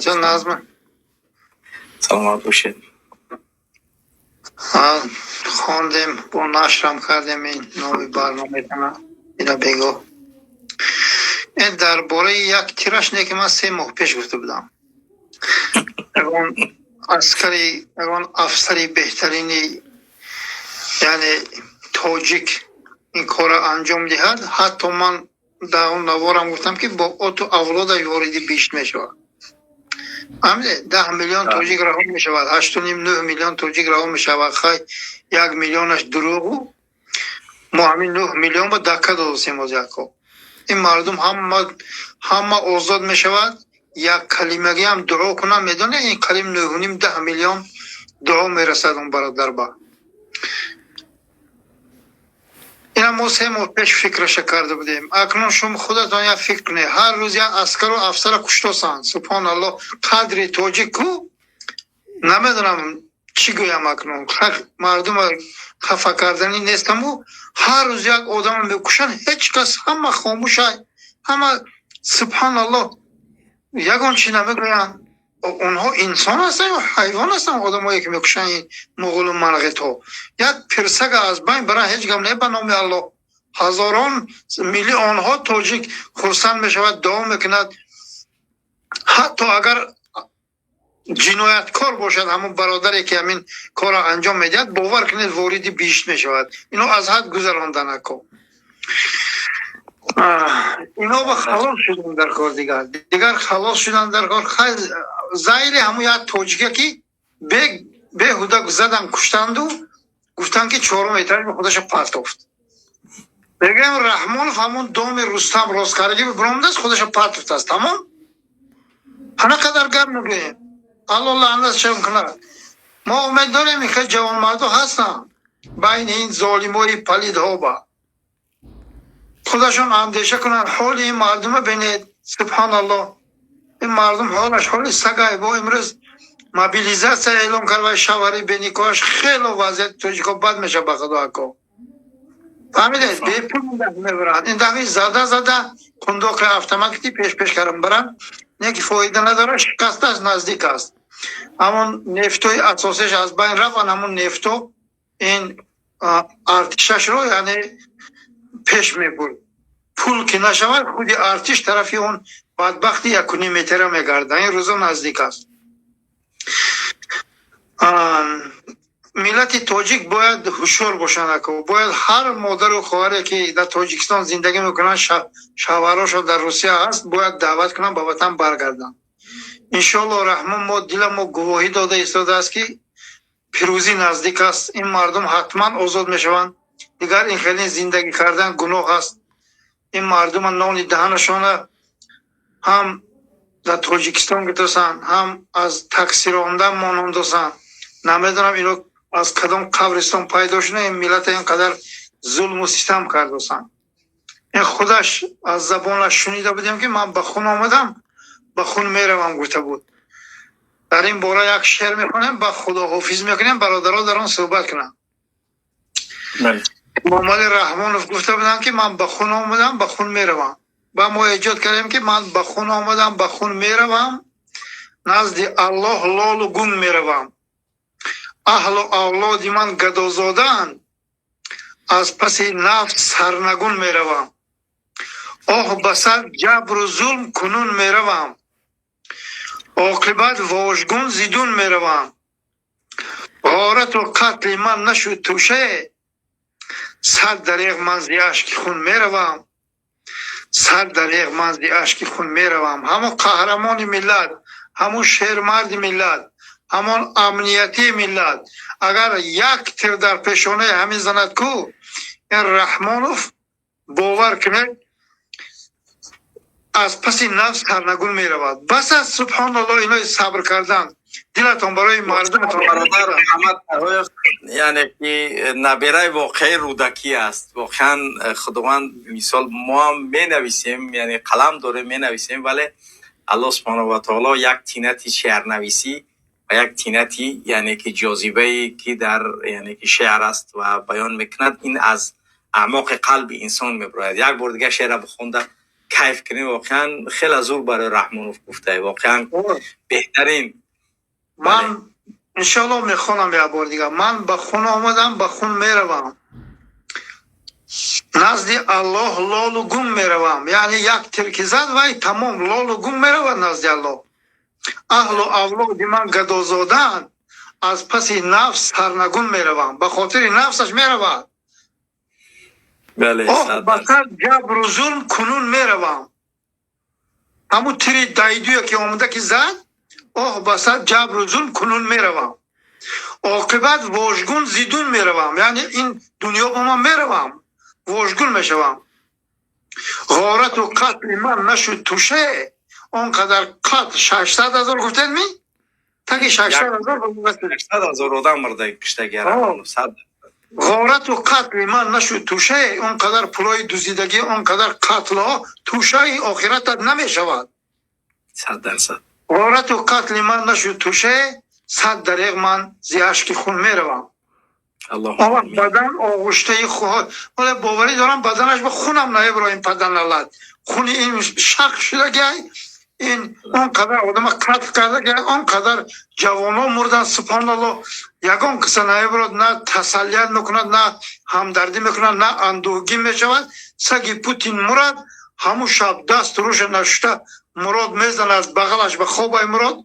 Саломатӣ, назма. Саломат бошед. Хондем, бо нашрам кардем ин номи барномаетона ина бего. Ин дар бораи як тираш не, ки ман 3 моҳ пеш гуфта будам. Ягон аскари, ягон афсари беҳтарини, яъне тоҷик ин корро анҷом диҳад, ҳатто ман дар он наворам гуфтам, ки бо оту авлода вориди биҳишт мешавад. Фаҳмидед? 10 миллион тоҷик раҳо мешавад, 8,5, 9 миллион тоҷик раҳо мешавад. Хай, 1 миллионаш дурӯғу мо ҳамин 9 миллион ба дакка додастем. Оз яко ин мардум ҳама озод мешавад. Як калимагиам дуо кунам, медонед, ин қариб 9,5, 10 миллион дуо мерасад он бародар ба. Ина мо 3 моҳ пеш фикраша карда будем. Акнун шумо худатон як фикр кунед: ҳар рӯз як аскару афсара куштосанд. Субҳоналлоҳ, қадри тоҷик ку? Намедонам, чӣ гӯям акнун, мардума хафа карданӣ нестаму. Ҳар рӯз як одамро мекушанд, ҳеҷ кас, ҳама хомӯша, ҳама, субҳоналлоҳ, ягон чӣ намегӯянд. Онҳо инсон ҳастанд ё ҳайвон ҳастанд, одамое ки мекушанд? Ин муғулу манғитҳо як пирсага аз байн баранд, ҳеҷ гап не. Ба номи Аллоҳ ҳазорон миллионҳо тоҷик хурсанд мешавад, дуо мекунад. Ҳатто агар ҷинояткор бошад, ҳамон бародаре ки ҳамин корро анҷом медиҳад, бовар кунед, вориди биҳишт мешавад. Ино аз ҳад гузарондан ако. Ино ба халос шудан дар кор, дигар халос шудан дар кор. Зайли ҳамун як тоҷика, ки беҳуда задан, куштанду гуфтанд, ки чорум этаж худаша партофт. Мегӯям, Раҳмонов ҳамун доми Рустам росткардагӣ биромадааст, худаша партофтааст. Тамом, ҳама қадар гап мегӯем. Алло лаънатшон кунад. Мо умед дорем, ин хел ҷавонмардо ҳастанд байни ин золимои палидҳо. Ба худашон андеша кунанд, ҳоли ин мардума бинед. Субҳоналлоҳ, ин мардум ҳолаш ҳоли сагай. Бо имрӯз мобилизатсия эълон кард ва шавҳари беникоҳаш. Хело вазъияти тоҷико бад мешавад, ба худо, ако. Фаҳмидед? Бепул мебаранд. Ин дафъи зада зада кундоқи автоматики пеш пеш кардам баранд, не ки фоида надорад, шикастааст, наздик аст. Ҳамон нефтои асосиаш аз байн рафт. Ҳамон нефто ин артишашро, яъне, пеш мебурд. Пул ки нашавад, худи артиш тарафи он бадбахти 1,5 метра мегардад. Ин рӯзо наздик аст. Миллати тоҷик бояд ҳушёр бошанд ако. Бояд ҳар модару хоҳаре ки дар Тоҷикистон зиндагӣ мекунанд, шавҳарошон дар Русия ҳаст, бояд даъват кунанд, ба ватан баргарданд. Иншоалло, Раҳмон мо дила мо гувоҳӣ дода истодааст, ки пирӯзӣ наздик аст. Ин мардум ҳатман озод мешаванд. Дигар ин хеле зиндагӣ кардан гуноҳ аст. Ин мардума нони даҳанашона ҳам дар Тоҷикистон гирифтасанд, ҳам аз таксирондан монондосанд. Намедонам, ино аз кадом қабристон пайдо шуда, ин миллата ин қадар зулму систам кардосанд. Ин худаш аз забонаш шунида будем, ки ман ба хун омадам, ба хун меравам, гуфта буд. Дар ин бора як шеър мехонем, ба худоҳофиз мекунем, бародаро дар он суҳбат кунанд. Эмомалӣ Раҳмонов гуфта буданд, ки ман ба хун омадам, ба хун меравам. Ба мо эҷод кардем, ки ман ба хун омадам, ба хун меравам, назди Аллоҳ лолу гун меравам. Аҳлу авлоди ман гадозодаанд, аз паси нафт сарнагун меравам. Оҳ, ба сар ҷабру зулм кунун меравам, оқибат вожгун зидун меравам. Ғорату қатли ман нашуд тӯшае, сад дареғ ман зи ашки хун меравам, сад дареғ ман зи ашки хун меравам. Ҳамон қаҳрамони миллат, ҳамон шермарди миллат, ҳамон амниятии миллат агар як тир дар пешонаи ҳамин занад ку, ин Раҳмонов, бовар кунед, аз паси нафс сарнагун меравад. Бас аст, субҳоналлоҳ, инои сабр кардан. Дилатон барои мардуматон. Бародар Муҳаммад, яъне ки набераи воқеаи Рӯдакӣ аст. Воқеан Худованд, мисол, мо ҳам менависем, яъне қалам дорем, менависем, вале Аллоҳ субҳонаҳу ва таоло як тинати шеърнависӣ ва як тинати, яъне ки, ҷозибае ки дар, яъне ки, шеър аст ва баён мекунад, ин аз аъмоқи қалби инсон мебарояд. Як бор дига шеъра бихонда. Кайф кунем. Воқеан хеле зур барои Раҳмонов гуфтае, воқеан беҳтарин. Ман иншоалло мехонам як бор дигар. Ман ба хун омадам, ба хун меравам, назди Аллоҳ лолу гум меравам. Яъне як тир ки зад, вай тамом, лолу гум меравад назди Аллоҳ. Аҳлу авлоди ман гадозодаанд, аз паси нафс сарнагун меравам. Ба хотири нафсаш меравад. Оҳ, ба сар ҷабру зулм кунун меравам. Ҳамун тири дайдуя ки омада ки зад, оҳ, ба сар ҷабру зулм кунун меравам, оқибат вожгун зидун меравам. Яъне ин дунё ба ман меравам, вожгун мешавам. Ғорату қатли ман нашуд туше, он қадар қатл, 600 000 гуфтед ми? Таги 600 000. 600 000 одам мурда киштаги. Ғорату қатли ман нашуд туше, он қадар пулои дуздидагӣ, он қадар қатлҳо тӯшаи охиратат намешавад. 100%. Ғорату қатли ман нашуд туше, сад дареғ ман зи ашки хун меравам. Он вақт бадан оғуштаи, ҳола боварӣ дорам, баданаш ба хунам наебро. Ин паданалат хуни ин шақ шудагай, ин он қадар одама қатл карда, он қадар ҷавонҳо мурдан. Субҳоналло, ягон қисса наеброд, на тасаллият мекунад, на ҳамдардӣ мекунад, на андӯҳгин мешавад. Саги Путин мурад, ҳамун шаб даст рӯша нашушта Мурод мезанад аз бағалаш ба хобай. Мурод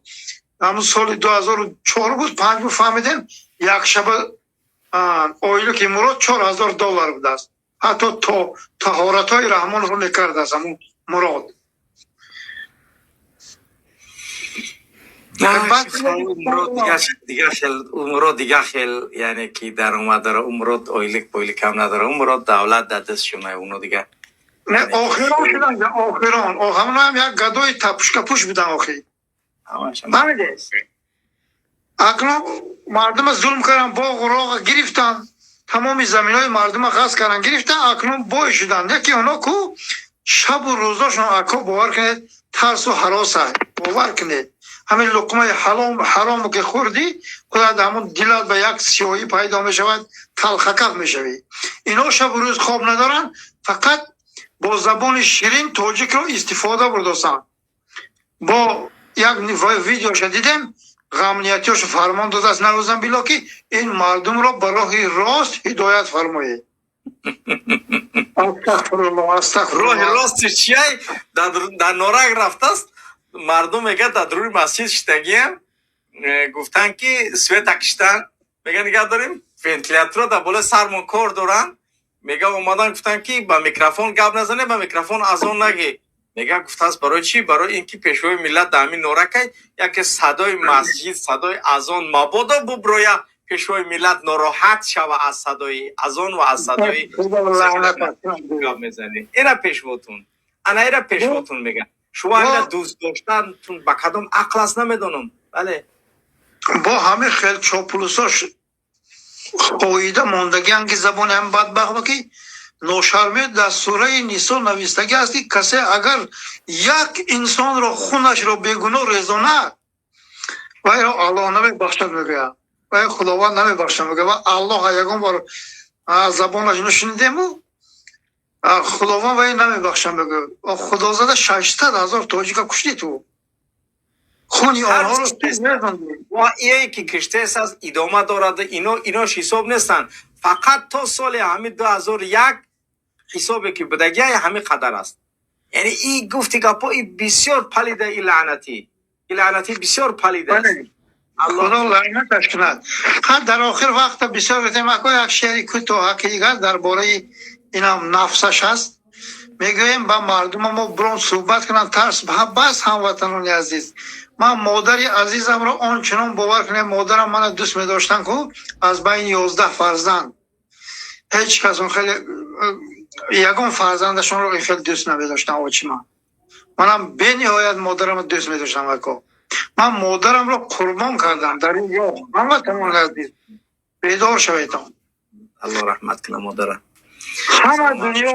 ҳамун соли 2004 буд, панҷ буд, фаҳмидем, як шаба ойлики Мурод 4000 доллар будааст. Ҳатто то таҳоратҳои Раҳмоновро мекардааст ҳамун Мурод. Умрод дига хел, яъне ки даромад дора умрод, ойлик пойлик ҳам надора умрод, давлат дар дастшона уно дига. Не, охирон шудан, охирон ҳамонаам як гадои тапушкапуш будан охир, фаҳмиде? Акнун мардума зулм кардан, боғу роға гирифтан, тамоми заминҳои мардума ғасб кардан, гирифтан, акнун бой шуданд. Яке оно ку шабу рӯзошон, ако, бовар кунед, тарсу ҳароса. Бовар кунед, ҳамин луқмаи ҳарому ки хӯрдӣ, худат ҳамун дилат ба як сиёҳӣ пайдо мешавад, талхакаф мешавӣ. Ино шабу рӯз хоб надоранд, фақат бо забони ширин тоҷикро истифода бурдосанд. Бо як видеоша дидем, ғамниятиёшо фармон додааст, наӯзам било, ки ин мардумро ба роҳи рост ҳидоят фармоед. Астағфирулло, астағфирулло. Роҳи рости чиай? Дар Норак рафтааст, мардум мегӯяд, дар дуруни масҷид шитагиям, гуфтанд ки света киштан, мега нигаҳ дорем, вентилятора дар болои сармон кор доранд. Мега омадан гуфтанд ки ба микрофон гап назане, ба микрофон азон нагӣ. Мега гуфтааст, барои чӣ? Барои ин ки пешвои миллат дар ҳамин Норакай, яке садои масҷид, садои азон мабодо буброя, пешвои миллат нороҳат шава аз садои азон ва аз садои гап мезанӣ. Ира пешвотун, ана ира пешвотун мега. Шумо ина дӯст доштантун ба кадом ақл аст, намедонам, бале. Бо ҳамин хел чоплусош қоида мондагиан, ки забони ҳам бадбахт, ки ношармӣ. Дар сураи Нисо навистагӣ аст, ки касе агар як инсонро хунашро бегуноҳ резонад, вайро Аллоҳ намебахшад, мегӯяд, вай Худованд намебахшад, мегӯяд. Ва Аллоҳ ягон бор забонаш нашунидему, Худованд вай намебахшад, мегӯяд. Худозада, 600 000 тоҷика куштӣ ту, хуни онҳоро. Ие ки киштест аст, идома дорад. Инош ҳисоб нестанд, фақат то соли ҳамин 2001 ҳисобе ки будагиай ҳамин қадар аст. Яъне и гуфти гапҳо и бисёр палида, и лаънатӣ, и лаънатӣ бисёр палида аст. Худо лаънаташ кунад. Ҳа, дар охир вақта бисёр гуфтем, ако, як шеъри кӯтоҳаки дигар дар бораи инам нафсаш аст мегӯем. Ба мардума мо бурон суҳбат кунам, тарс бас. Ҳамватанони азиз, ман модари азизамро он чунон, бовар кунем, модарам мана дӯст медоштанд ку, аз байни 11 фарзанд ҳеҷ кас он хеле ягон фарзандашонро ин хеле дӯст намедоштанд. Очи ман, манам бениҳоят модарамро дӯст медоштам. Ако, ман модарамро қурбон кардам дар ин роҳ. Ҳамватанони азиз, бедор шаведон. Аллоҳ раҳмат кунад модара. Ҳама дунё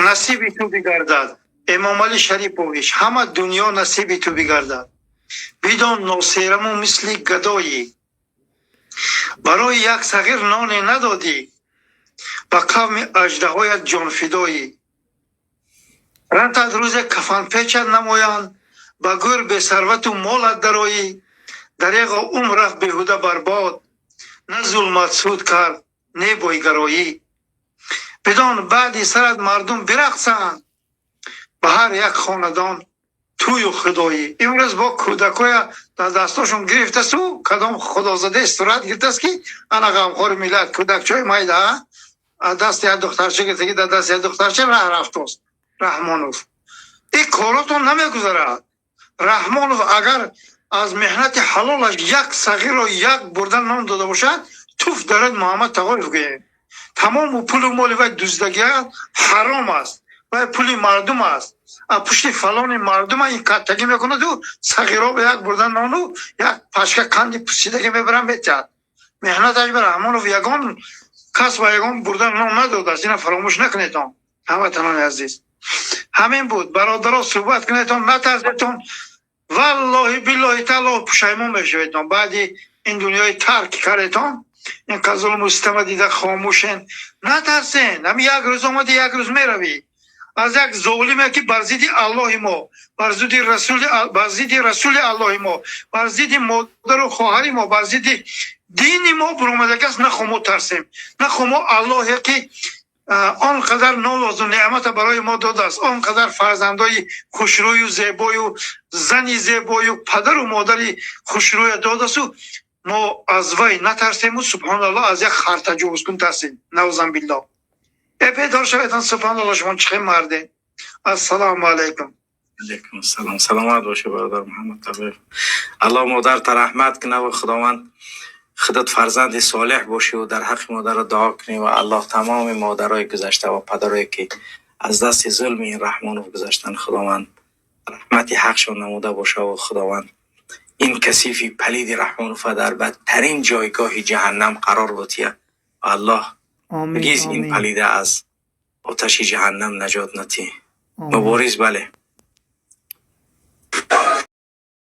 насиби ту бигардад, Эмомалӣ Шарипович, ҳама дунё насиби ту бигардад. Бидон, носераму мисли гадоӣ, барои як сағир ноне надодӣ, ба қавми аждаҳоят ҷонфидоӣ. Ратад рӯзе кафанпечат намоянд, ба гӯр бесарвату молат дароӣ. Дареғо умр рафт беҳуда барбод, на зулмат суд кард, не бойгароӣ. Бидон, баъди сарат мардум бирақсанд, ба ҳар як хонадон тӯю худоӣ. Имрӯз бо кӯдакоя дар дастошон гирифтасту кадом худозадаи сурат гирифтаст, ки ана ғамхори миллат, кӯдакчои майда дасти як духтарча гирифтаги, дар дасти як духтарча раҳ рафтост Раҳмонов. Ин коротон намегузарад. Раҳмонов агар аз меҳнати ҳалолаш як сағирро як бурда нон дода бошад, туф дарад Муҳаммад Тағоев гӯем. Тамому пулу моли вай дуздагиа ҳаром аст, вай пули мардум аст. А пушти фалони мардума ин каттагӣ мекунаду сағиро ба як бурда нону як пачка канди пусидагӣ мебарам метиҳад. Меҳнаташ ба Раҳмонов ягон кас ба ягон бурда нон надодааст. Ина фаромӯш накунедон, ҳамватанони азиз. Ҳамин буд, бародаро, суҳбат кунедон, натарсетон. Валлоҳи, биллоҳи, таллоҳ, пушаймон мешаведон баъди ин дунёи тарк кардетон. Ин зулму систама дида хомӯшен. Натарсен. Ҳамин як рӯз омади, як рӯз меравӣ. Аз як золиме, ки бар зидди Аллоҳи мо, бар зидди расули Аллоҳи мо, бар зидди модару хоҳари мо, бар зидди дини мо буромадагиаст, нахо мо тарсем, нахо мо Аллоҳе, ки он қадар нозу неъмата барои мо додааст, он қадар фарзандои хушрӯю зебою, зани зебою, падару модари хушрӯя додасту, мо аз вай натарсему, субҳоналлоҳ, аз як хартаҷовузкун тарсем. Наузан биллоҳ. Э, бедор шаведон, субҳоналлоҳ, шумо чӣ хел марде! Ассалому алайкум. Алейкум ассалом. Саломат бошӣ, бародар Муҳаммад Тағоев. Аллоҳ модарта раҳмат кунад ва Худованд худат фарзанди солеҳ бошӣ ва дар ҳаққи модарат дуо кунӣ ва Аллоҳ тамоми модарои гузашта ва падарое, ки аз дасти зулми ин Раҳмонов гузаштанд, Худованд раҳмати ҳақшон намуда боша ва Худованд ин касифи палиди Раҳмонова дар бадтарин ҷойгоҳи ҷаҳаннам қарор бутия ва Аллоҳ Омин. ҳаргиз ин Омин. палида аз оташи ҷаҳаннам наҷот натӣ. Омин. Мубориз, бале.